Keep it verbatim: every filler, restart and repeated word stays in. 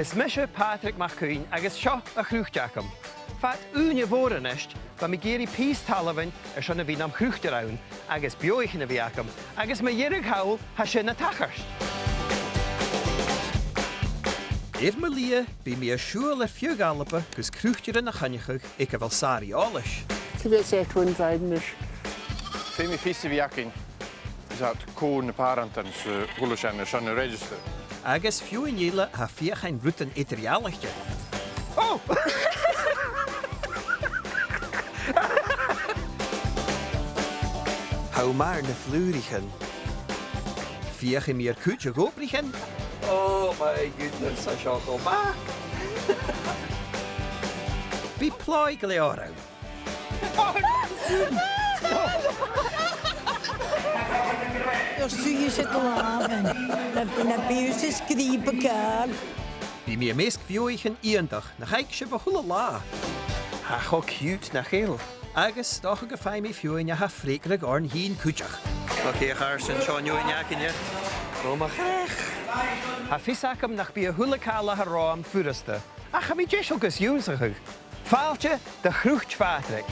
Is mise Pàdraig MacCuinn agus seo a' chruit agam. Fad ùine mhòr a-nis, bha mi ag iarraidh pìos talmhainn airson a bhith nam chruit ann, agus beathaichean a bhith agam, agus mu dheireadh thall, tha sin a' tachairt. Air mo shlighe, bidh mi a' siubhal air feadh Alba gus cruitearan a choinneachadh aig a bheil sàr-eòlais. Cò mheud a tha sibh a' dol a-nis? Feumaidh fios a bhith againn. Is iad cò na pàrantan 's a h-uile sìon airson a' register. Agus feadhainn eile a tha a' feuchainn rudan eadar-dhealaichte. Oh! Tha thu math air na flùraichean. Feuchaidh mi air cuid de dh'obraichean. Oh my goodness, tha seo cho math. Bidh plòigh gu leòr ann. Air suidhe 's a' ghlàmhan, na, na biodh sibh a' sgrìobadh càil. Bidh mi am measg bheathaichean iongantach nach fhaic sibh a h-uile latha. Tha e cho cute, nach eil? Agus 's dòcha gum faigh mi feadhainn a tha freagarrach oirnn fhìn cuideachd. Ok, a chàirdean, seo an fheadhainn againne. Ò, mo chreach. Tha fios agam nach bi a h-uile càil a th' romham furasta. Ach tha mi deiseil gus ionnsachadh. Fàilte do Chruit Phàdraig.